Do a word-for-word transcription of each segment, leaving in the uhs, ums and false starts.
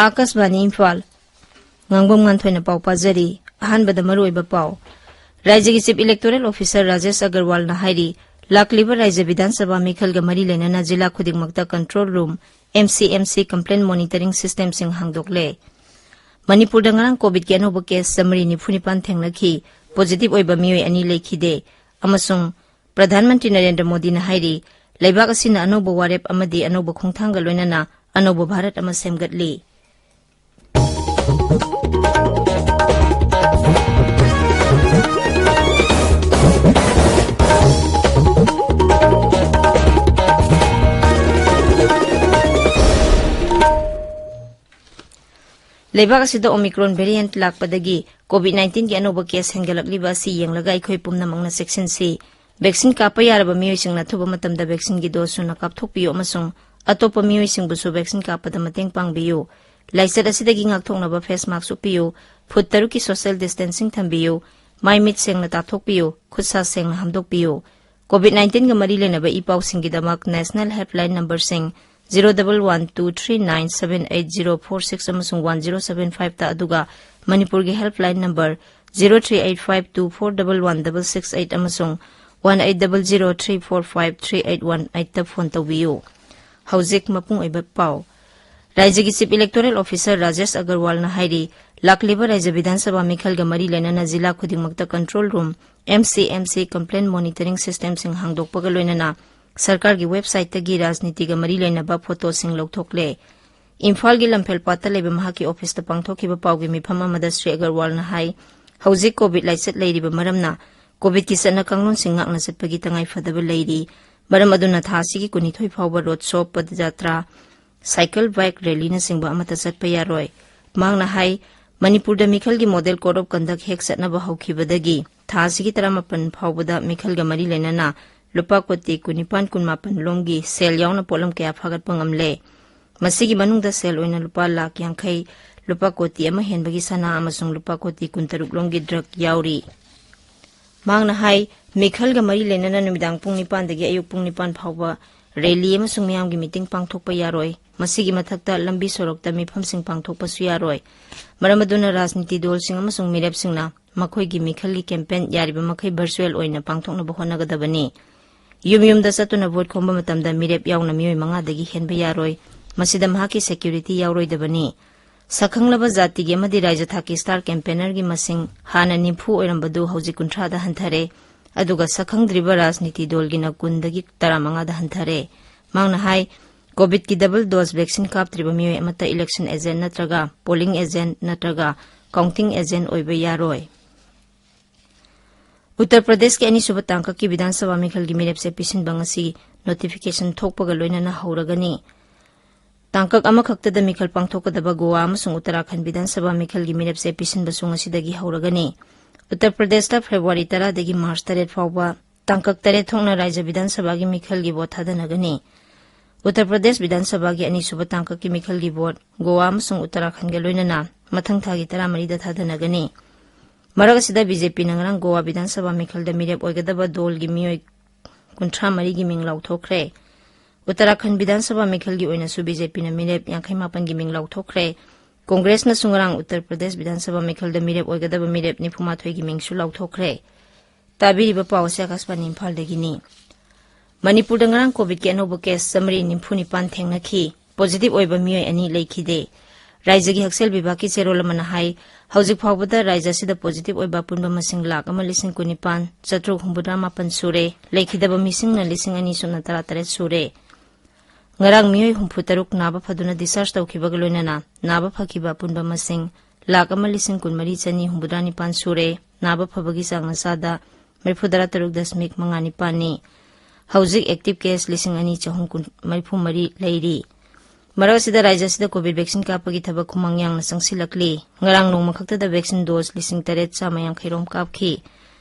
ꯑꯥꯀꯥꯁꯕꯥꯅꯤ ꯏꯝꯐꯥꯜ꯫ ꯉꯥꯡꯕꯝ ꯉꯥꯟꯊꯣꯏꯅ ꯄꯥꯎ ꯄꯥꯖꯔꯤ꯫ ꯑꯍꯥꯟꯕꯗ ꯃꯔꯨꯑꯣꯏꯕ ꯄꯥꯎ꯫ ꯔꯥꯖ꯭ꯌꯒꯤ Chief Electoral Officer ꯔꯥꯖꯦꯁ ꯑꯒꯔꯋꯥꯜꯅ ꯍꯥꯏꯔꯤ, ꯂꯥꯛꯂꯤꯕ ꯔꯥꯖ꯭ꯌ ꯕꯤꯙꯥꯟ ꯁꯚꯥ ꯃꯤꯈꯜꯒ ꯃꯔꯤ ꯂꯩꯅꯅ ꯖꯤꯂꯥ ꯈꯨꯗꯤꯡꯃꯛꯇ control room, M C M C complaint monitoring systemꯁꯤꯡ ꯍꯥꯡꯗꯣꯛꯂꯦ꯫ ꯃꯅꯤꯄꯨꯔꯗ ꯉꯔꯥꯡ ꯀꯣꯚꯤꯗꯀꯤ ꯑꯅꯧꯕ ꯀꯦꯁ ꯆꯥꯃꯔꯤ ꯅꯤꯐꯨ ꯅꯤꯄꯥꯟ ꯊꯦꯡꯅꯈꯤ꯫ ꯄꯣꯖꯤꯇꯤꯚ ꯑꯣꯏꯕ ꯃꯤꯑꯣꯏ ꯑꯅꯤ ꯂꯩꯈꯤꯗꯦ꯫ ꯑꯃꯁꯨꯡ ꯄ꯭ꯔꯙꯥꯟ ꯃꯟꯇ꯭ꯔꯤ ꯅꯔꯦꯟꯗ꯭ꯔ ꯃꯣꯗꯤꯅ ꯍꯥꯏꯔꯤ, ꯂꯩꯕꯥꯛ ꯑꯁꯤꯅ ꯑꯅꯧꯕ ꯋꯥꯔꯦꯞ ꯑꯃꯗꯤ ꯑꯅꯧꯕ ꯈꯣꯡꯊꯥꯡꯒ ꯂꯣꯏꯅꯅ ꯑꯅꯧꯕ ꯚꯥꯔꯠ ꯑꯃ ꯁꯦꯝꯒꯠꯂꯤ꯫ ꯂꯩꯕꯥꯛ ꯑꯁꯤꯗ Omicron variant ꯂꯥꯛꯄꯗꯒꯤ COVID nineteenꯒꯤ ꯑꯅꯧꯕ ꯀꯦꯁ ꯍꯦꯟꯒꯠꯂꯛꯂꯤꯕ ꯑꯁꯤ ꯌꯦꯡꯂꯒ ꯑꯩꯈꯣꯏ ꯄꯨꯝꯅꯃꯛꯅ ꯆꯦꯛꯁꯤꯟꯁꯤ꯫ ꯚꯦꯛꯁꯤꯟ ꯀꯥꯞꯄ ꯌꯥꯔꯕ ꯃꯤꯑꯣꯏꯁꯤꯡꯅ ꯑꯊꯨꯕ ꯃꯇꯝꯗ ꯚꯦꯛꯁꯤꯟꯒꯤ ꯗꯣꯁ ꯁꯨꯅ ꯀꯥꯞꯊꯣꯛꯄꯤꯌꯨ ꯑꯃꯁꯨꯡ ꯑꯇꯣꯞꯄ ꯃꯤꯑꯣꯏꯁꯤꯡꯕꯨꯁꯨ ꯚꯦꯛꯁꯤꯟ ꯀꯥꯞꯄꯗ ꯃꯇꯦꯡ ꯄꯥꯡꯕꯤꯌꯨ꯫ ꯂꯥꯏꯆꯠ ꯑꯁꯤꯗꯒꯤ ꯉꯥꯛꯊꯣꯛꯅꯕ ꯐꯦꯁ ꯃꯥꯛꯁ ꯎꯞꯄꯤꯌꯨ, ꯐꯨꯠ ꯇꯔꯨꯛꯀꯤ social distancing ꯊꯝꯕꯤꯌꯨ, ꯃꯥꯏ ꯃꯤꯠ ꯁꯦꯡꯅ ꯇꯥꯊꯣꯛꯄꯤꯌꯨ, ꯈꯨꯠ ꯁꯥ ꯁꯦꯡꯅ ꯍꯥꯝꯗꯣꯛꯄꯤꯌꯨ꯫ COVID nineteenꯒ ꯃꯔꯤ ꯂꯩꯅꯕ E ꯄꯥꯎꯁꯤꯡꯒꯤꯗꯃꯛ national helpline numberꯁꯤꯡ zero double one two three nine seven eight zero four six ꯑꯃꯁꯨꯡ one zero seven fiveꯇ, ꯑꯗꯨꯒ ꯃꯅꯤꯄꯨꯔꯒꯤ helpline number zero three eight five two four double one double six eight ꯑꯃꯁꯨꯡ one eight double zero three four five three eight one eightꯇ phone ꯇꯧꯕꯤꯌꯨ꯫ ꯍꯧꯖꯤꯛ ꯃꯄꯨꯡ ꯑꯣꯏꯕ ꯄꯥꯎ꯫ ꯔꯥꯖ꯭ꯌꯒꯤ Chief Electoral Officer ꯔꯥꯖꯦꯁ ꯑꯒꯔꯋꯥꯜꯅ ꯍꯥꯏꯔꯤ, ꯂꯥꯛꯂꯤꯕ ꯔꯥꯖ꯭ꯌ ꯕꯤꯙꯥꯟ ꯁꯚꯥ ꯃꯤꯈꯜꯒ ꯃꯔꯤ ꯂꯩꯅꯅ ꯖꯤꯂꯥ ꯈꯨꯗꯤꯡꯃꯛꯇ control room, M C M C complaint monitoring systemꯁꯤꯡ ꯍꯥꯡꯗꯣꯛꯄꯒ ꯂꯣꯏꯅꯅ ꯁꯔꯀꯥꯔꯒꯤ websiteꯇꯒꯤ ꯔꯥꯖꯅꯤꯇꯤꯒ ꯃꯔꯤ ꯂꯩꯅꯕ ꯐꯣꯇꯣꯁꯤꯡ ꯂꯧꯊꯣꯛꯂꯦ꯫ ꯏꯝꯐꯥꯜꯒꯤ ꯂꯝꯐꯦꯜ ꯄꯥꯠꯇ ꯂꯩꯕ ꯃꯍꯥꯛꯀꯤ ꯑꯣꯐꯤꯁꯇ ꯄꯥꯡꯊꯣꯛꯈꯤꯕ ꯄꯥꯎꯒꯤ ꯃꯤꯐꯝ ꯑꯃꯗ ꯁ꯭ꯔꯤ ꯑꯒꯔꯋꯥꯜꯅ ꯍꯥꯏ, ꯍꯧꯖꯤꯛ ꯀꯣꯚꯤꯗ ꯂꯥꯏꯆꯠ ꯂꯩꯔꯤꯕ ꯃꯔꯝꯅ ꯀꯣꯚꯤꯗꯀꯤ ꯆꯠꯅ ꯀꯥꯡꯂꯣꯟꯁꯤꯡ ꯉꯥꯛꯅ ꯆꯠꯄꯒꯤ ꯇꯉꯥꯏꯐꯗꯕ ꯂꯩꯔꯤ꯫ ꯃꯔꯝ ꯑꯗꯨꯅ ꯊꯥ ꯑꯁꯤꯒꯤ ꯀꯨꯟꯅꯤꯊꯣꯏ ꯐꯥꯎꯕ ꯔꯣꯗ ꯁꯣ, ꯄꯗꯌꯥꯇ꯭ꯔꯥ, ꯁꯥꯏꯀꯜ, ꯕꯥꯏꯛ ꯔꯦꯂꯤꯅꯆꯤꯡꯕ ꯑꯃꯠꯇ ꯆꯠꯄ ꯌꯥꯔꯣꯏ꯫ ꯃꯍꯥꯛꯅ ꯍꯥꯏ, ꯃꯅꯤꯄꯨꯔꯗ ꯃꯤꯈꯜꯒꯤ ꯃꯣꯗꯦꯜ ꯀꯣꯗ ꯑꯣꯐ ꯀꯟꯗꯛ ꯍꯦꯛ ꯆꯠꯅꯕ ꯍꯧꯈꯤꯕꯗꯒꯤ ꯊꯥ ꯑꯁꯤꯒꯤ ꯇꯔꯥꯃꯥꯄꯟ ꯐꯥꯎꯕꯗ ꯃꯤꯈꯜꯒ ꯃꯔꯤ ꯂꯩꯅꯅ ꯂꯨꯄꯥ ꯀꯣꯇꯤ ꯀꯨꯟꯅꯤꯄꯥꯟ ꯀꯨꯟꯃꯥꯄꯟ ꯂꯣꯝꯒꯤ ꯁꯦꯜ ꯌꯥꯎꯅ ꯄꯣꯠꯂꯝ ꯀꯌꯥ ꯐꯥꯒꯠꯄ ꯉꯝꯂꯦ꯫ ꯃꯁꯤꯒꯤ ꯃꯅꯨꯡꯗ ꯁꯦꯜ ꯑꯣꯏꯅ ꯂꯨꯄꯥ ꯂꯥꯈ ꯌꯥꯡꯈꯩ, ꯂꯨꯄꯥ ꯀꯣꯇꯤ ꯑꯃ ꯍꯦꯟꯕꯒꯤ ꯁꯅꯥ ꯑꯃꯁꯨꯡ ꯂꯨꯄꯥ ꯀꯣꯇꯤ ꯀꯨꯟꯇꯔꯨꯛ ꯂꯣꯝꯒꯤ ꯗ꯭ꯔꯒ ꯌꯥꯎꯔꯤ꯫ ꯃꯍꯥꯛꯅ ꯍꯥꯏ, ꯃꯤꯈꯜꯒ ꯃꯔꯤ ꯂꯩꯅꯅ ꯅꯨꯃꯤꯗꯥꯡ ꯄꯨꯡ ꯅꯤꯄꯥꯟꯗꯒꯤ ꯑꯌꯨꯛ ꯄꯨꯡ ꯅꯤꯄꯥꯟ ꯐꯥꯎꯕ ꯔꯦꯂꯤ ꯑꯃꯁꯨꯡ ꯃꯤꯌꯥꯝꯒꯤ ꯃꯤꯇꯤꯡ ꯄꯥꯡꯊꯣꯛꯄ ꯌꯥꯔꯣꯏ꯫ ꯃꯁꯤꯒꯤ ꯃꯊꯛꯇ ꯂꯝꯕꯤ ꯁꯣꯔꯣꯛꯇ ꯃꯤꯐꯝꯁꯤꯡ ꯄꯥꯡꯊꯣꯛꯄꯁꯨ ꯌꯥꯔꯣꯏ꯫ ꯃꯔꯝ ꯑꯗꯨꯅ ꯔꯥꯖꯅꯤꯇꯤ ꯗꯣꯜꯁꯤꯡ ꯑꯃꯁꯨꯡ ꯃꯤꯔꯦꯞꯁꯤꯡꯅ ꯃꯈꯣꯏꯒꯤ ꯃꯤꯈꯜꯒꯤ ꯀꯦꯝꯄꯦꯟ ꯌꯥꯔꯤꯕ ꯃꯈꯩ ꯚꯔꯆꯨꯑꯦꯜ ꯑꯣꯏꯅ ꯄꯥꯡꯊꯣꯛꯅꯕ ꯍꯣꯠꯅꯒꯗꯕꯅꯤ꯫ ꯌꯨꯝ ꯌꯨꯝꯗ ꯆꯠꯇꯨꯅ ꯚꯣꯠ ꯈꯣꯝꯕ ꯃꯇꯝꯗ ꯃꯤꯔꯦꯞ ꯌꯥꯎꯅ ꯃꯤꯑꯣꯏ ꯃꯉꯥꯗꯒꯤ ꯍꯦꯟꯕ ꯌꯥꯔꯣꯏ꯫ ꯃꯁꯤꯗ ꯃꯍꯥꯛꯀꯤ ꯁꯦꯀ꯭ꯌꯨꯔꯤꯇꯤ ꯌꯥꯎꯔꯣꯏꯗꯕꯅꯤ꯫ ꯁꯛꯈꯪꯂꯕ ꯖꯥꯇꯤꯒꯤ ꯑꯃꯗꯤ ꯔꯥꯖ꯭ꯌ ꯊꯥꯛꯀꯤ ꯁ꯭ꯇꯥꯔ ꯀꯦꯝꯄꯦꯅꯔꯒꯤ ꯃꯁꯤꯡ ꯍꯥꯟꯅ ꯅꯤꯐꯨ ꯑꯣꯏꯔꯝꯕꯗꯨ ꯍꯧꯖꯤꯛ ꯀꯨꯟꯊ꯭ꯔꯥꯗ ꯍꯟꯊꯔꯦ꯫ ꯑꯗꯨꯒ ꯁꯛꯈꯪꯗ꯭ꯔꯤꯕ ꯔꯥꯖꯅꯤꯇꯤ ꯗꯣꯜꯒꯤꯅ ꯀꯨꯟꯗꯒꯤ ꯇꯔꯥꯃꯉꯥꯗ ꯍꯟꯊꯔꯦ꯫ ꯃꯍꯥꯛꯅ ꯍꯥꯏ, ꯀꯣꯚꯤꯗꯀꯤ ꯗꯕꯜ ꯗꯣꯖ ꯚꯦꯛꯁꯤꯟ ꯀꯥꯞꯇ꯭ꯔꯤꯕ ꯃꯤꯑꯣꯏ ꯑꯃꯠꯇ ꯏꯂꯦꯛꯁꯟ ꯑꯦꯖꯦꯟꯠ ꯅꯠꯇ꯭ꯔꯒ ꯄꯣꯂꯤꯡ ꯑꯦꯖꯦꯟꯠ ꯅꯠꯇ꯭ꯔꯒ ꯀꯥꯎꯟꯇꯤꯡ ꯑꯦꯖꯦꯟꯠ ꯑꯣꯏꯕ ꯌꯥꯔꯣꯏ꯫ ꯎꯠꯇꯔ ꯄ꯭ꯔꯗꯦꯁꯀꯤ ꯑꯅꯤꯁꯨꯕ ꯇꯥꯡꯀꯛꯀꯤ ꯕꯤꯙꯥꯟ ꯁꯚꯥ ꯃꯤꯈꯜꯒꯤ ꯃꯤꯔꯦꯞꯁꯦ ꯄꯤꯁꯤꯟꯕ ꯉꯁꯤ ꯅꯣꯇꯤꯐꯤꯀꯦꯁꯟ ꯊꯣꯛꯄꯒ ꯂꯣꯏꯅꯅ ꯍꯧꯔꯒꯅꯤ꯫ ꯇꯥꯡꯀꯛ ꯑꯃꯈꯛꯇꯗ ꯃꯤꯈꯜ ꯄꯥꯡꯊꯣꯛꯀꯗꯕ ꯒꯣꯋꯥ ꯑꯃꯁꯨꯡ ꯎꯠꯇꯔꯥꯈꯟꯗ ꯕꯤꯙꯥꯟ ꯁꯚꯥ ꯃꯤꯈꯜꯒꯤ ꯃꯤꯔꯦꯞꯁꯦ ꯄꯤꯁꯤꯟꯕꯁꯨ ꯉꯁꯤꯗꯒꯤ ꯍꯧꯔꯒꯅꯤ꯫ ꯎꯠꯇꯔ ꯄ꯭ꯔꯗꯦꯁꯇ ꯐꯦꯕ꯭ꯔꯨꯋꯥꯔꯤ ꯇꯔꯥꯗꯒꯤ ꯃꯥꯔꯆ ꯇꯔꯦꯠ ꯐꯥꯎꯕ ꯇꯥꯡꯀꯛ ꯇꯔꯦꯠ ꯊꯣꯛꯅ ꯔꯥꯖ꯭ꯌ ꯕꯤꯙꯥꯟ ꯁꯚꯥꯒꯤ ꯃꯤꯈꯜꯒꯤ ꯚꯣꯠ ꯊꯥꯗꯅꯒꯅꯤ꯫ ꯎꯠꯇꯔ ꯄ꯭ꯔꯗꯦꯁ ꯕꯤꯙꯥꯟ ꯁꯚꯥꯒꯤ ꯑꯅꯤꯁꯨꯕ ꯇꯥꯡꯀꯛꯀꯤ ꯃꯤꯈꯜꯒꯤ ꯚꯣꯠ ꯒꯣꯋꯥ ꯑꯃꯁꯨꯡ ꯎꯠꯇꯔꯥꯈꯟꯗꯒ ꯂꯣꯏꯅꯅ ꯃꯊꯪ ꯊꯥꯒꯤ ꯇꯔꯥꯃꯔꯤꯗ ꯊꯥꯗꯅꯒꯅꯤ꯫ ꯃꯔꯛ ꯑꯁꯤꯗ ꯕꯤ ꯖꯦ ꯄꯤꯅ ꯉꯔꯥꯡ ꯒꯣꯋꯥ ꯕꯤꯙꯥꯟ ꯁꯚꯥ ꯃꯤꯈꯜꯗ ꯃꯤꯔꯦꯞ ꯑꯣꯏꯒꯗꯕ ꯗꯣꯜꯒꯤ ꯃꯤꯑꯣꯏ ꯀꯨꯟꯊ꯭ꯔꯥ ꯃꯔꯤꯒꯤ ꯃꯤꯡ ꯂꯥꯎꯊꯣꯛꯈ꯭ꯔꯦ꯫ ꯎꯠꯇꯔꯥꯈꯟꯗ ꯕꯤꯙꯥꯟ ꯁꯚꯥ ꯃꯤꯈꯜꯒꯤ ꯑꯣꯏꯅꯁꯨ ꯕꯤ ꯖꯦ ꯄꯤꯅ ꯃꯤꯔꯦꯞ ꯌꯥꯡꯈꯩ ꯃꯥꯄꯟꯒꯤ ꯃꯤꯡ ꯂꯥꯎꯊꯣꯛꯈ꯭ꯔꯦ꯫ ꯀꯣꯡꯒ꯭ꯔꯦꯁꯅꯁꯨ ꯉꯔꯥꯡ ꯎꯠꯇꯔ ꯄ꯭ꯔꯗꯦꯁ ꯕꯤꯙꯥꯟ ꯁꯚꯥ ꯃꯤꯈꯜꯗ ꯃꯤꯔꯦꯞ ꯑꯣꯏꯒꯗꯕ ꯃꯤꯔꯦꯞ ꯅꯤꯐꯨ ꯃꯥꯊꯣꯏꯒꯤ ꯃꯤꯡꯁꯨ ꯂꯥꯎꯊꯣꯛꯈ꯭ꯔꯦ꯫ ꯇꯥꯕꯤꯔꯤꯕ ꯄꯥꯎ ꯑꯁꯤ ꯑꯀꯥꯁꯕꯥꯅꯤ ꯏꯝꯐꯥꯜꯗꯒꯤꯅꯤ꯫ ꯃꯅꯤꯄꯨꯔꯗ ꯉꯔꯥꯡ ꯀꯣꯚꯤꯗꯀꯤ ꯑꯅꯧꯕ ꯀꯦꯁ ꯆꯥꯃꯔꯤ ꯅꯤꯐꯨ ꯅꯤꯄꯥꯟ ꯊꯦꯡꯅꯈꯤ꯫ ꯄꯣꯖꯤꯇꯤꯚ ꯑꯣꯏꯕ ꯃꯤꯑꯣꯏ ꯑꯅꯤ ꯂꯩꯈꯤꯗꯦ꯫ ꯔꯥꯖ꯭ꯌꯒꯤ ꯍꯛꯁꯦꯜ ꯕꯤꯚꯥꯒꯀꯤ ꯆꯦꯔꯣꯜ ꯑꯃꯅ ꯍꯥꯏ, ꯍꯧꯖꯤꯛ ꯐꯥꯎꯕꯗ ꯔꯥꯖ꯭ꯌ ꯑꯁꯤꯗ ꯄꯣꯖꯤꯇꯤꯚ ꯑꯣꯏꯕ ꯑꯄꯨꯟꯕ ꯃꯁꯤꯡ ꯂꯥꯈ ꯑꯃ ꯂꯤꯁꯤꯡ ꯀꯨꯟꯅꯤꯄꯥꯟ ꯆꯥꯇ꯭ꯔꯨꯛ ꯍꯨꯝꯐꯨꯇꯔꯥ ꯃꯥꯄꯟ ꯁꯨꯔꯦ꯫ ꯂꯩꯈꯤꯗꯕ ꯃꯤꯁꯤꯡꯅ ꯂꯤꯁꯤꯡ ꯑꯅꯤ ꯁꯨꯞꯅ ꯇꯔꯥꯇꯔꯦꯠ ꯁꯨꯔꯦ꯫ ꯉꯔꯥꯡ ꯃꯤꯑꯣꯏ ꯍꯨꯝꯐꯨꯇꯔꯨꯛ ꯅꯥꯕ ꯐꯗꯨꯅ ꯗꯤꯁꯆꯥꯔꯖ ꯇꯧꯈꯤꯕꯒ ꯂꯣꯏꯅꯅ ꯅꯥꯕ ꯐꯈꯤꯕ ꯑꯄꯨꯟꯕ ꯃꯁꯤꯡ ꯂꯥꯈ ꯑꯃ ꯂꯤꯁꯤꯡ ꯀꯨꯟꯃꯔꯤ ꯆꯅꯤ ꯍꯨꯝꯐꯨꯇꯔꯥ ꯅꯤꯄꯥꯟ ꯁꯨꯔꯦ꯫ ꯅꯥꯕ ꯐꯕꯒꯤ ꯆꯥꯡꯅ ꯆꯥꯗ ꯃꯔꯤꯐꯨꯇꯔꯥ ꯇꯔꯨꯛ ꯗꯁꯃꯤꯛ ꯃꯉꯥ ꯅꯤꯄꯥꯟꯅꯤ꯫ ꯍꯧꯖꯤꯛ ꯑꯦꯛꯇꯤꯚ ꯀꯦꯁ ꯂꯤꯁꯤꯡ ꯑꯅꯤ ꯆꯍꯨꯝ ꯃꯔꯤꯐꯨ ꯃꯔꯤ ꯂꯩꯔꯤ꯫ ꯃꯔꯛ ꯑꯁꯤꯗ ꯔꯥꯖ꯭ꯌ ꯑꯁꯤꯗ ꯀꯣꯚꯤꯗ ꯚꯦꯛꯁꯤꯟ ꯀꯥꯞꯄꯒꯤ ꯊꯕꯛ ꯈꯨꯃꯥꯡ ꯌꯥꯡꯅ ꯆꯪꯁꯤꯜꯂꯛꯂꯤ꯫ ꯉꯔꯥꯡ ꯅꯣꯡꯃ ꯈꯛꯇꯗ ꯚꯦꯛꯁꯤꯟ ꯗꯣꯖ ꯂꯤꯁꯤꯡ ꯇꯔꯦꯠ ꯆꯥꯝꯃ ꯌꯥꯡꯈꯩ ꯔꯣꯝ ꯀꯥꯞꯈꯤ꯫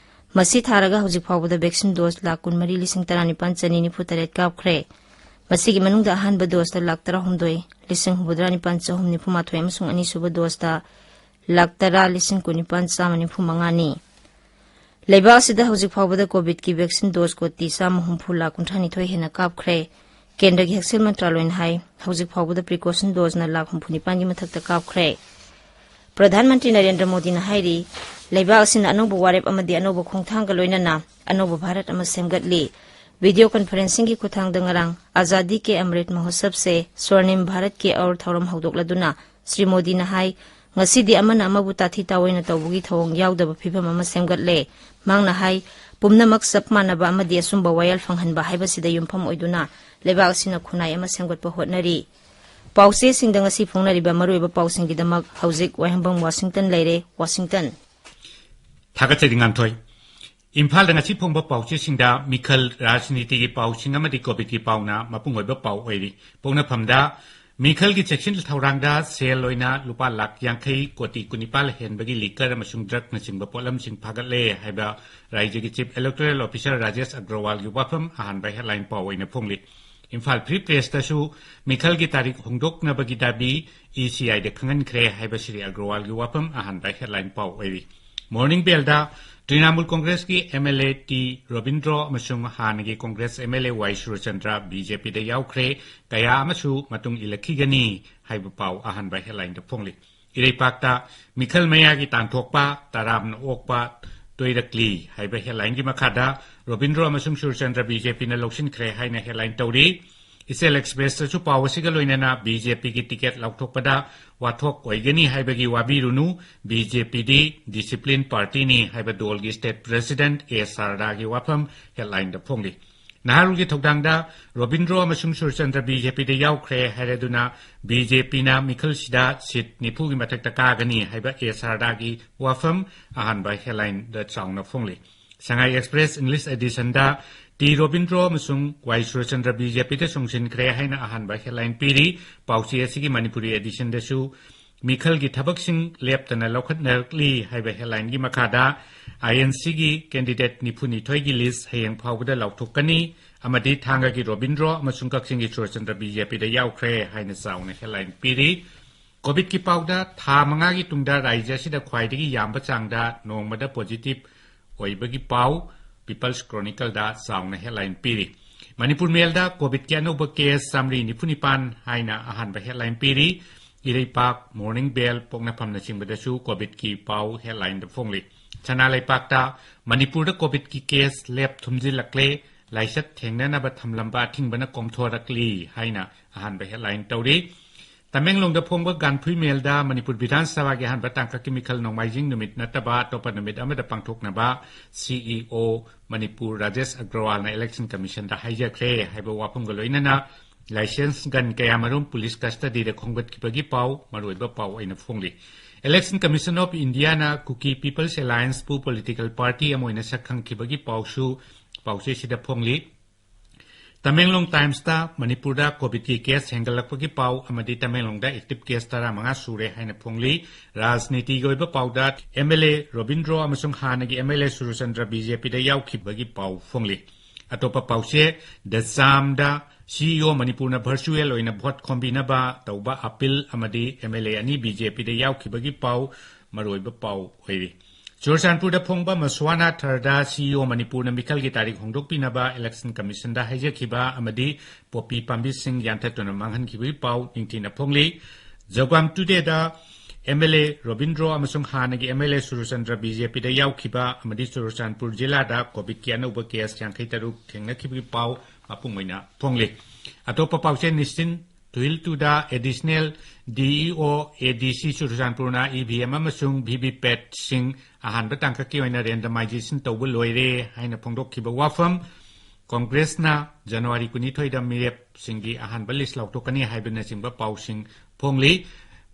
ꯃꯁꯤ ꯊꯥꯔꯒ ꯍꯧꯖꯤꯛ ꯐꯥꯎꯕꯗ ꯚꯦꯛꯁꯤꯟ ꯗꯣꯖ ꯂꯥꯈ ꯀꯨꯟꯃꯔꯤ ꯂꯤꯁꯤꯡ ꯇꯔꯥꯅꯤꯄꯥꯟ ꯆꯅꯤ ꯅꯤꯐꯨ ꯇꯔꯦꯠ ꯀꯥꯞꯈ꯭ꯔꯦ꯫ ꯃꯁꯤꯒꯤ ꯃꯅꯨꯡꯗ ꯑꯍꯥꯟꯕ ꯗꯣꯁꯇ ꯂꯥꯈ ꯇꯔꯥꯍꯨꯝꯗꯣꯏ ꯂꯤꯁꯤꯡ ꯍꯨꯝꯐꯨꯇꯔꯥ ꯅꯤꯄꯥꯟ ꯆꯍꯨꯝ ꯅꯤꯐꯨ ꯃꯥꯊꯣꯏ ꯑꯃꯁꯨꯡ ꯑꯅꯤꯁꯨꯕ ꯗꯣꯁꯇ ꯂꯥꯈ ꯇꯔꯥ ꯂꯤꯁꯤꯡ ꯀꯨꯟꯅꯤꯄꯥꯟ ꯆꯥꯝꯃ ꯅꯤꯐꯨ ꯃꯉꯥꯅꯤ꯫ ꯂꯩꯕꯥꯛ ꯑꯁꯤꯗ ꯍꯧꯖꯤꯛ ꯐꯥꯎꯕꯗ ꯀꯣꯚꯤꯗꯀꯤ ꯚꯦꯛꯁꯤꯟ ꯗꯣꯁ ꯀꯣꯇꯤ ꯆꯥꯝꯃ ꯍꯨꯝꯐꯨ ꯂꯥꯈ ꯀꯨꯟꯊ꯭ꯔꯥ ꯅꯤꯊꯣꯏ ꯍꯦꯟꯅ ꯀꯥꯞꯈ꯭ꯔꯦ꯫ ꯀꯦꯟꯗ꯭ꯔꯒꯤ ꯍꯛꯁꯦꯜ ꯃꯟꯇ꯭ꯔꯥꯂꯣꯏꯅ ꯍꯥꯏ, ꯍꯧꯖꯤꯛ ꯐꯥꯎꯕꯗ ꯄ꯭ꯔꯤꯀꯣꯁꯟ ꯗꯣꯁꯅ ꯂꯥꯈ ꯍꯨꯝꯐꯨ ꯅꯤꯄꯥꯟꯒꯤ ꯃꯊꯛꯇ ꯀꯥꯞꯈ꯭ꯔꯦ꯫ ꯄ꯭ꯔꯙꯥꯟ ꯃꯟꯇ꯭ꯔꯤ ꯅꯔꯦꯟꯗ꯭ꯔ ꯃꯣꯗꯤꯅ ꯍꯥꯏꯔꯤ, ꯂꯩꯕꯥꯛ ꯑꯁꯤꯅ ꯑꯅꯧꯕ ꯋꯥꯔꯦꯞ ꯑꯃꯗꯤ ꯑꯅꯧꯕ ꯈꯣꯡꯊꯥꯡꯒ ꯂꯣꯏꯅꯅ ꯑꯅꯧꯕ ꯚꯥꯔꯠ ꯑꯃ ꯁꯦꯝꯒꯠꯂꯤ꯫ ꯚꯤꯗꯤꯑꯣ ꯀꯟꯐꯔꯦꯟꯁꯤꯡꯒꯤ ꯈꯨꯠꯊꯥꯡꯗ ꯉꯔꯥꯡ ꯑꯖꯥꯗꯤ ꯀꯦ ꯑꯃ꯭ꯔꯤꯠ ꯃꯍꯣꯠꯁꯕꯁꯦ ꯁ꯭ꯋꯔꯅꯤꯝ ꯚꯥꯔꯠ ꯀꯦ ꯑꯧꯔ ꯊꯧꯔꯝ ꯍꯧꯗꯣꯛꯂꯗꯨꯅ ꯁ꯭ꯔꯤ ꯃꯣꯗꯤꯅ ꯍꯥꯏ, ꯉꯁꯤꯗꯤ ꯑꯃꯅ ꯑꯃꯕꯨ ꯇꯥꯊꯤ ꯇꯥꯑꯣꯏꯅ ꯇꯧꯕꯒꯤ ꯊꯧꯑꯣꯡ ꯌꯥꯎꯗꯕ ꯐꯤꯚꯝ ꯑꯃ ꯁꯦꯝꯒꯠꯂꯦ꯫ ꯃꯍꯥꯛꯅ ꯍꯥꯏ, ꯄꯨꯝꯅꯃꯛ ꯆꯞ ꯃꯥꯟꯅꯕ ꯑꯃꯗꯤ ꯑꯆꯨꯝꯕ ꯋꯥꯌꯦꯜ ꯐꯪꯍꯟꯕ ꯍꯥꯏꯕꯁꯤꯗ ꯌꯨꯝꯐꯝ ꯑꯣꯏꯗꯨꯅ ꯂꯩꯕꯥꯛ ꯑꯁꯤꯅ ꯈꯨꯟꯅꯥꯏ ꯑꯃ ꯁꯦꯝꯒꯠꯄ ꯍꯣꯠꯅꯔꯤ꯫ ꯄꯥꯎꯆꯦꯁꯤꯡꯗ ꯉꯁꯤ ꯐꯣꯡꯅꯔꯤꯕ ꯃꯔꯨꯑꯣꯏꯕ ꯄꯥꯎꯁꯤꯡꯒꯤꯗꯃꯛ ꯍꯧꯖꯤꯛ ꯋꯥꯍꯦꯡꯕꯝ ꯋꯥꯁꯤꯡꯇꯟ ꯂꯩꯔꯦ, ꯋꯥꯁꯤꯡꯇꯟ꯫ ꯊꯥꯒꯠꯆꯔꯤ, ꯉꯥꯟꯊꯣꯏ꯫ ꯏꯝꯐꯥꯜꯗ ꯉꯁꯤ ꯐꯣꯡꯕ ꯄꯥꯎꯆꯦꯁꯤꯡꯗ ꯃꯤꯈꯜ, ꯔꯥꯖꯅꯤꯇꯤꯒꯤ ꯄꯥꯎꯁꯤꯡ ꯑꯃꯗꯤ ꯀꯣꯚꯤꯗꯀꯤ ꯄꯥꯎꯅ ꯃꯄꯨꯡ ꯑꯣꯏꯕ ꯄꯥꯎ ꯑꯣꯏꯔꯤ꯫ ꯄꯣꯛꯅꯐꯝꯗ ꯃꯤꯈꯜꯒꯤ ꯆꯦꯛꯁꯤꯟ ꯊꯧꯔꯥꯡꯗ ꯁꯦꯜ ꯑꯣꯏꯅ ꯂꯨꯄꯥ ꯂꯥꯈ ꯌꯥꯡꯈꯩ ꯀꯣꯇꯤ ꯀꯨꯟꯅꯤꯄꯥꯜ ꯍꯦꯟꯕꯒꯤ ꯂꯤꯀꯔ ꯑꯃꯁꯨꯡ ꯗ꯭ꯔꯒꯅꯆꯤꯡꯕ ꯄꯣꯠꯂꯝꯁꯤꯡ ꯐꯥꯒꯠꯂꯦ ꯍꯥꯏꯕ ꯔꯥꯖ꯭ꯌꯒꯤ ꯆꯤꯐ ꯏꯂꯦꯛꯇꯣꯔꯦꯜ ꯑꯣꯐꯤꯁꯥꯔ ꯔꯥꯖꯦꯁ ꯑꯒ꯭ꯔꯋꯥꯜꯒꯤ ꯋꯥꯐꯝ ꯑꯍꯥꯟꯕ ꯍꯦꯗꯂꯥꯏꯟ ꯄꯥꯎ ꯑꯣꯏꯅ ꯐꯣꯡꯂꯤ꯫ ꯏꯝꯐꯥꯜ ꯐ꯭ꯔꯤ ꯄ꯭ꯔꯦꯁꯇꯁꯨ ꯃꯤꯈꯜꯒꯤ ꯇꯥꯔꯤꯛ ꯍꯣꯡꯗꯣꯛꯅꯕꯒꯤ ꯗꯥꯕꯤ ꯏ ꯁꯤ ꯑꯥꯏꯗ ꯈꯪꯍꯟꯈ꯭ꯔꯦ ꯍꯥꯏꯕ ꯁ꯭ꯔꯤ ꯑꯒ꯭ꯔꯋꯥꯜꯒꯤ ꯋꯥꯐꯝ ꯑꯍꯥꯟꯕ ꯍꯦꯗꯂꯥꯏꯟ ꯄꯥꯎ ꯑꯣꯏꯔꯤ꯫ ꯃꯣꯔꯅꯤꯡ ꯕꯦꯜꯗ ꯇ꯭ꯔꯤꯅꯥꯃꯨꯜ ꯀꯣꯡꯒ꯭ꯔꯦꯁꯀꯤ M L A T Robindro ꯑꯃꯁꯨꯡ ꯍꯥꯟꯅꯒꯤ Congress M L A Y Surchandra B J ꯄꯤꯗ ꯌꯥꯎꯈ꯭ꯔꯦ, ꯀꯌꯥ ꯑꯃꯁꯨ ꯃꯇꯨꯡ ꯏꯜꯂꯛꯈꯤꯒꯅꯤ ꯍꯥꯏꯕ ꯄꯥꯎ ꯑꯍꯥꯟꯕ ꯍꯦꯗꯂꯥꯏꯟꯗ ꯐꯣꯡꯂꯤ꯫ ꯏꯔꯩꯄꯥꯛꯇ ꯃꯤꯈꯜ ꯃꯌꯥꯒꯤ ꯇꯥꯟꯊꯣꯛꯄ, ꯇꯔꯥꯝꯅ ꯑꯣꯛꯄ ꯇꯣꯏꯔꯛꯂꯤ ꯍꯥꯏꯕ ꯍꯦꯗꯂꯥꯏꯟꯒꯤ ꯃꯈꯥꯗ ꯔꯣꯕꯤꯟꯗ꯭ꯔꯣ ꯑꯃꯁꯨꯡ ꯁꯨꯔꯆꯟꯗ꯭ꯔ ꯕꯤ ꯖꯦ ꯄꯤꯅ ꯂꯧꯁꯤꯟꯈ꯭ꯔꯦ ꯍꯥꯏꯅ ꯍꯦꯗꯂꯥꯏꯟ ꯇꯧꯔꯤ꯫ ꯏꯆꯦꯜ ꯑꯦꯛꯁꯄ꯭ꯔꯦꯁꯇꯁꯨ ꯄꯥꯎ ꯑꯁꯤꯒ ꯂꯣꯏꯅꯅ ꯕꯤ ꯖꯦ ꯄꯤꯒꯤ ꯇꯤꯀꯦꯠ ꯂꯥꯎꯊꯣꯛꯄꯗ ꯋꯥꯊꯣꯛ ꯑꯣꯏꯒꯅꯤ ꯍꯥꯏꯕꯒꯤ ꯋꯥꯕꯤꯔꯨꯅꯨ, ꯕꯤ ꯖꯦ ꯄꯤꯗꯤ ꯗꯤꯁꯤꯄ꯭ꯂꯤꯟ ꯄꯥꯔꯇꯤꯅꯤ ꯍꯥꯏꯕ ꯗꯣꯜꯒꯤ ꯁ꯭ꯇꯦꯠ ꯄ꯭ꯔꯦꯁꯤꯗꯦꯟꯠ ꯑꯦ ꯁꯥꯔꯗꯥꯒꯤ ꯋꯥꯐꯝ ꯍꯦꯗꯂꯥꯏꯟꯗ ꯐꯣꯡꯂꯤ꯫ ꯅꯍꯥꯔꯣꯜꯒꯤ ꯊꯧꯗꯥꯡꯗ ꯔꯣꯕꯤꯟꯗ꯭ꯔꯣ ꯑꯃꯁꯨꯡ ꯁꯨꯔꯆꯟꯗ꯭ꯔ ꯕꯤ ꯖꯦ ꯄꯤꯗ ꯌꯥꯎꯈ꯭ꯔꯦ ꯍꯥꯏꯔꯗꯨꯅ ꯕꯤ ꯖꯦ ꯄꯤꯅ ꯃꯤꯈꯜꯁꯤꯗ ꯁꯤꯠ ꯅꯤꯐꯨꯒꯤ ꯃꯊꯛꯇ ꯀꯥꯒꯅꯤ ꯍꯥꯏꯕ ꯑꯦ ꯁꯥꯔꯗꯥꯒꯤ ꯋꯥꯐꯝ ꯑꯍꯥꯟꯕ ꯍꯦꯗꯂꯥꯏꯟꯗ ꯆꯥꯎꯅ ꯐꯣꯡꯂꯤ꯫ ꯁꯉꯥꯏ ꯑꯦꯛꯁꯄ꯭ꯔꯦꯁ ꯏꯪꯂꯤꯁ ꯑꯦꯗꯤꯁꯟꯗ ꯇꯤ ꯔꯣꯕꯤꯟꯗ꯭ꯔꯣ ꯑꯃꯁꯨꯡ ꯋꯥꯏ ꯁꯨꯔꯆꯟꯗ꯭ꯔ ꯕꯤ ꯖꯦ ꯄꯤꯗ ꯆꯣꯡꯁꯤꯟꯈ꯭ꯔꯦ ꯍꯥꯏꯅ ꯑꯍꯥꯟꯕ ꯍꯦꯗꯂꯥꯏꯟ ꯄꯤꯔꯤ꯫ ꯄꯥꯎꯆꯦ ꯑꯁꯤꯒꯤ ꯃꯅꯤꯄꯨꯔꯤ ꯑꯦꯗꯤꯁꯟꯗꯁꯨ ꯃꯤꯈꯜꯒꯤ ꯊꯕꯛꯁꯤꯡ ꯂꯦꯞꯇꯅ ꯂꯧꯈꯠꯅꯔꯛꯂꯤ ꯍꯥꯏꯕ headlineꯒꯤ ꯃꯈꯥꯗ INCꯒꯤ candidate ꯅꯤꯐꯨꯅꯤꯊꯣꯏꯒꯤ list ꯍꯌꯦꯡ ꯐꯥꯎꯕꯗ ꯂꯥꯎꯊꯣꯛꯀꯅꯤ ꯑꯃꯗꯤ ꯊꯥꯡꯒꯒꯤ ꯔꯣꯕꯤꯟꯗ꯭ꯔꯣ ꯑꯃꯁꯨꯡ ꯀꯛꯆꯤꯡꯒꯤ ꯁꯨꯔꯆꯟꯗ꯭ꯔ BJPꯗ ꯌꯥꯎꯈ꯭ꯔꯦ ꯍꯥꯏꯅ ꯆꯥꯎꯅ headline ꯄꯤꯔꯤ꯫ COVIDꯀꯤ ꯄꯥꯎꯗ ꯊꯥ ꯃꯉꯥꯒꯤ ꯇꯨꯡꯗ ꯔꯥꯖ꯭ꯌ ꯑꯁꯤꯗ ꯈ꯭ꯋꯥꯏꯗꯒꯤ ꯌꯥꯝꯕ ꯆꯥꯡꯗ ꯅꯣꯡꯃꯗ positive ꯑꯣꯏꯕꯒꯤ ꯄꯥꯎ People's Chronicleꯗ ꯆꯥꯎꯅ headline ꯄꯤꯔꯤ꯫ ꯃꯅꯤꯄꯨꯔ ꯃꯦꯜꯗ COVIDꯀꯤ ꯑꯅꯧꯕ case ꯆꯥꯃꯔꯤ ꯅꯤꯐꯨ ꯅꯤꯄꯥꯟ ꯍꯥꯏꯅ ꯑꯍꯥꯟꯕ headline ꯄꯤꯔꯤ꯫ ꯏꯔꯩꯄꯥꯛ, ꯃꯣꯔꯅꯤꯡ ꯕꯦꯜ, ꯄꯣꯛꯅꯐꯝꯅꯆꯤꯡꯕꯗꯁꯨ COVIDꯀꯤ ꯄꯥꯎ headlineꯗ ꯐꯣꯡꯂꯤ꯫ ꯁꯅꯥ ꯂꯩꯄꯥꯛꯇ ꯃꯅꯤꯄꯨꯔꯗ COVIDꯀꯤ case ꯂꯦꯞ ꯊꯨꯝꯖꯤꯜꯂꯛꯂꯦ, ꯂꯥꯏꯆꯠ ꯊꯦꯡꯅꯅꯕ ꯊꯝꯂꯝꯕ ꯑꯊꯤꯡꯕꯅ ꯀꯣꯝꯊꯣꯔꯛꯂꯤ ꯍꯥꯏꯅ ꯑꯍꯥꯟꯕ headline ꯇꯧꯔꯤ꯫ ꯇꯃꯦꯡꯂꯣꯡꯗ ꯐꯣꯡꯕ ꯒꯥꯟꯐꯨꯏ ꯃꯦꯜꯗ ꯃꯅꯤꯄꯨꯔ ꯕꯤꯙꯥꯟ ꯁꯚꯥꯒꯤ ꯑꯍꯥꯟꯕ ꯇꯥꯡꯀꯛꯀꯤ ꯃꯤꯈꯜ ꯅꯣꯡꯃꯥꯏꯖꯤꯡ ꯅꯨꯃꯤꯠ ꯅꯠꯇꯕ ꯑꯇꯣꯞꯄ ꯅꯨꯃꯤꯠ ꯑꯃꯗ ꯄꯥꯡꯊꯣꯛꯅꯕ CEO ꯃꯅꯤꯄꯨꯔ ꯔꯥꯖꯦꯁ ꯑꯒ꯭ꯔꯋꯥꯜꯅ Election Commissionꯗ ꯍꯥꯏꯖꯈ꯭ꯔꯦ ꯍꯥꯏꯕ ꯋꯥꯐꯝꯒ ꯂꯣꯏꯅꯅ licensed gun ꯀꯌꯥꯃꯔꯨꯝ police custodyꯗ ꯈꯣꯝꯒꯠꯈꯤꯕꯒꯤ ꯄꯥꯎ ꯃꯔꯨꯑꯣꯏꯕ ꯄꯥꯎ ꯑꯣꯏꯅ ꯐꯣꯡꯂꯤ꯫ Election Commission of Indiaꯅ Kuki People's Allianceꯄꯨ political party ꯑꯃ ꯑꯣꯏꯅ ꯁꯛ ꯈꯪꯈꯤꯕꯒꯤ ꯄꯥꯎꯁꯨ ꯄꯥꯎꯆꯦꯁꯤꯗ ꯐꯣꯡꯂꯤ꯫ ꯇꯃꯦꯡꯂꯣꯡ Timesꯇ ꯃꯅꯤꯄꯨꯔꯗ COVIDꯀꯤ case ꯍꯦꯟꯒꯠꯂꯛꯄꯒꯤ ꯄꯥꯎ ꯑꯃꯗꯤ ꯇꯃꯦꯡꯂꯣꯡꯗ active case ꯇꯔꯥꯃꯉꯥ ꯁꯨꯔꯦ ꯍꯥꯏꯅ ꯐꯣꯡꯂꯤ꯫ ꯔꯥꯖꯅꯤꯇꯤꯒꯤ ꯑꯣꯏꯕ ꯄꯥꯎꯗ MLA ꯔꯣꯕꯤꯟꯗ꯭ꯔꯣ ꯑꯃꯁꯨꯡ ꯍꯥꯟꯅꯒꯤ MLA ꯁꯨꯔꯆꯟꯗ꯭ꯔ BJPꯗ ꯌꯥꯎꯈꯤꯕꯒꯤ ꯄꯥꯎ ꯐꯣꯡꯂꯤ꯫ ꯑꯇꯣꯞꯄ ꯄꯥꯎꯆꯦ, The Jamꯗ CEO ꯃꯅꯤꯄꯨꯔꯅ virtual ꯑꯣꯏꯅ vote ꯈꯣꯝꯕꯤꯅꯕ ꯇꯧꯕ appeal ꯑꯃꯗꯤ MLA ꯑꯅꯤ BJPꯗ ꯌꯥꯎꯈꯤꯕꯒꯤ ꯄꯥꯎ ꯃꯔꯨꯑꯣꯏꯕ ꯄꯥꯎ ꯑꯣꯏꯔꯤ꯫ ꯆꯨꯔꯆꯥꯟꯄꯨꯔꯗ ꯐꯣꯡꯕ ꯃꯁ꯭ꯋꯥꯅꯥ ꯊꯔꯗ CEO ꯃꯅꯤꯄꯨꯔꯅ ꯃꯤꯈꯜꯒꯤ ꯇꯥꯔꯤꯛ ꯍꯣꯡꯗꯣꯛꯄꯤꯅꯕ Election Commissionꯗ ꯍꯥꯏꯖꯈꯤꯕ ꯑꯃꯗꯤ ꯄꯣꯄꯤ ꯄꯥꯝꯕꯤꯁꯤꯡ ꯌꯥꯟꯊꯠꯇꯨꯅ ꯃꯥꯡꯍꯟꯈꯤꯕꯒꯤ ꯄꯥꯎ ꯅꯤꯡꯊꯤꯅ ꯐꯣꯡꯂꯤ꯫ ꯖꯒ꯭ꯋꯥꯝ Todayꯗ MLA ꯔꯣꯕꯤꯟꯗ꯭ꯔꯣ ꯑꯃꯁꯨꯡ ꯍꯥꯟꯅꯒꯤ MLA ꯁꯨꯔꯆꯟꯗ꯭ꯔ BJPꯗ ꯌꯥꯎꯈꯤꯕ ꯑꯃꯗꯤ ꯆꯨꯔꯆꯥꯟꯄꯨꯔ ꯖꯤꯂꯥꯗ COVIDꯀꯤ ꯑꯅꯧꯕ case ꯌꯥꯡꯈꯩ ꯇꯔꯨꯛ ꯊꯦꯡꯅꯈꯤꯕꯒꯤ ꯄꯥꯎ ꯃꯄꯨꯡ ꯑꯣꯏꯅ ꯐꯣꯡꯂꯤ꯫ ꯑꯇꯣꯞꯄ ꯄꯥꯎꯆꯦ, ꯅꯤꯁꯆꯤꯟ ꯇꯨꯍꯤꯜ ꯇꯨꯗ additional DEO ADC ꯆꯨꯔꯆꯥꯟꯄꯨꯔꯅ EVM ꯑꯃꯁꯨꯡ VVPATꯁꯤꯡ ꯑꯍꯥꯟꯕ ꯇꯥꯡꯀꯛꯀꯤ ꯑꯣꯏꯅ randomization ꯇꯧꯕ ꯂꯣꯏꯔꯦ ꯍꯥꯏꯅ ꯐꯣꯡꯗꯣꯛꯈꯤꯕ ꯋꯥꯐꯝ꯫ ꯀꯣꯡꯒ꯭ꯔꯦꯁꯅ ꯖꯅꯋꯥꯔꯤ ꯀꯨꯟꯅꯤꯊꯣꯏꯗ ꯃꯤꯔꯦꯞꯁꯤꯡꯒꯤ ꯑꯍꯥꯟꯕ list ꯂꯥꯎꯊꯣꯛꯀꯅꯤ ꯍꯥꯏꯕꯅꯆꯤꯡꯕ ꯄꯥꯎꯁꯤꯡ ꯐꯣꯡꯂꯤ꯫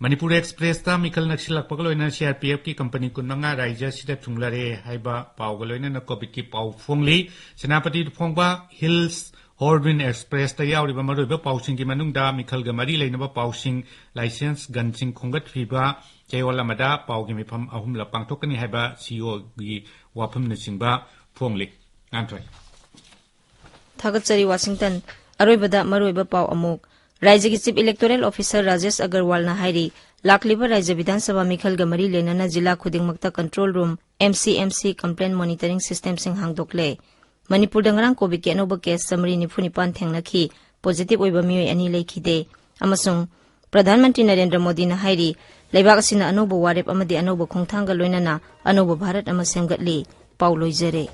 ꯃꯅꯤꯄꯨꯔ Expressꯇ ꯃꯤꯈꯜ ꯅꯛꯁꯤꯜꯂꯛꯄꯒ ꯂꯣꯏꯅꯅ CRPFꯀꯤ company ꯀꯨꯟꯃꯉꯥ ꯔꯥꯖ꯭ꯌ ꯑꯁꯤꯗ ꯊꯨꯡꯂꯔꯦ ꯍꯥꯏꯕ ꯄꯥꯎꯒ ꯂꯣꯏꯅꯅ COVIDꯀꯤ ꯄꯥꯎ ꯐꯣꯡꯂꯤ꯫ ꯁꯦꯅꯥꯄꯇꯤꯗ ꯐꯣꯡꯕ Hills ꯍꯣꯔꯕꯤꯟ ꯑꯦꯛꯁꯄ꯭ꯔꯦꯁꯇ ꯌꯥꯎꯔꯤꯕ ꯃꯔꯨꯑꯣꯏꯕ ꯄꯥꯎꯁꯤꯡꯒꯤ ꯃꯅꯨꯡꯗ ꯃꯤꯈꯜꯒ ꯃꯔꯤ ꯂꯩꯅꯕ ꯄꯥꯎꯁꯤꯡ, ꯂꯥꯏꯁꯦꯟꯁ ꯒꯟꯁꯤꯡ ꯈꯣꯝꯒꯠꯄꯤꯕ ꯆꯌꯣꯜ ꯑꯃꯗ ꯄꯥꯎꯒꯤ ꯃꯤꯐꯝ ꯑꯍꯨꯝꯂꯛ ꯄꯥꯡꯊꯣꯛꯀꯅꯤ ꯍꯥꯏꯕ ꯁꯤꯏꯑꯣꯒꯤ ꯋꯥꯐꯝꯅꯆꯤꯡꯕ ꯐꯣꯡꯂꯤ꯫ ꯉꯥꯟꯊꯣꯏ꯫ ꯊꯥꯒꯠꯆꯔꯤ, ꯋꯥꯁꯤꯡꯇꯟ꯫ ꯑꯔꯣꯏꯕꯗ ꯃꯔꯨꯑꯣꯏꯕ ꯄꯥꯎ ꯑꯃꯨꯛ꯫ ꯔꯥꯏꯖ꯭ꯌꯒꯤ Chief Electoral Officer ꯔꯥꯖꯦꯁ ꯑꯒꯔꯋꯥꯜꯅ ꯍꯥꯏꯔꯤ, ꯂꯥꯛꯂꯤꯕ ꯔꯥꯏꯖ꯭ꯌ ꯕꯤꯙꯥꯟ ꯁꯚꯥ ꯃꯤꯈꯜꯒ ꯃꯔꯤ ꯂꯩꯅꯅ ꯖꯤꯂꯥ ꯈꯨꯗꯤꯡꯃꯛꯇ control room, M C M C complaint monitoring systemꯁꯤꯡ ꯍꯥꯡꯗꯣꯛꯂꯦ꯫ ꯃꯅꯤꯄꯨꯔꯗ ꯉꯔꯥꯡ COVID-ꯀꯤ ꯑꯅꯧꯕ case ꯆꯥꯃꯔꯤ ꯅꯤꯐꯨ ꯅꯤꯄꯥꯟ ꯊꯦꯡꯅꯈꯤ꯫ Positive ꯑꯣꯏꯕ ꯃꯤꯑꯣꯏ ꯑꯅꯤ ꯂꯩꯈꯤꯗꯦ꯫ ꯑꯃꯁꯨꯡ ꯄ꯭ꯔꯙꯥꯟ ꯃꯟꯇ꯭ꯔꯤ ꯅꯔꯦꯟꯗ꯭ꯔ ꯃꯣꯗꯤꯅ ꯍꯥꯏꯔꯤ, ꯂꯩꯕꯥꯛ ꯑꯁꯤꯅ ꯑꯅꯧꯕ ꯋꯥꯔꯦꯞ ꯑꯃꯗꯤ ꯑꯅꯧꯕ ꯈꯣꯡꯊꯥꯡꯒ ꯂꯣꯏꯅꯅ ꯑꯅꯧꯕ ꯚꯥꯔꯠ ꯑꯃ ꯁꯦꯝꯒꯠꯂꯤ꯫ ꯄꯥꯎ ꯂꯣꯏꯖꯔꯦ꯫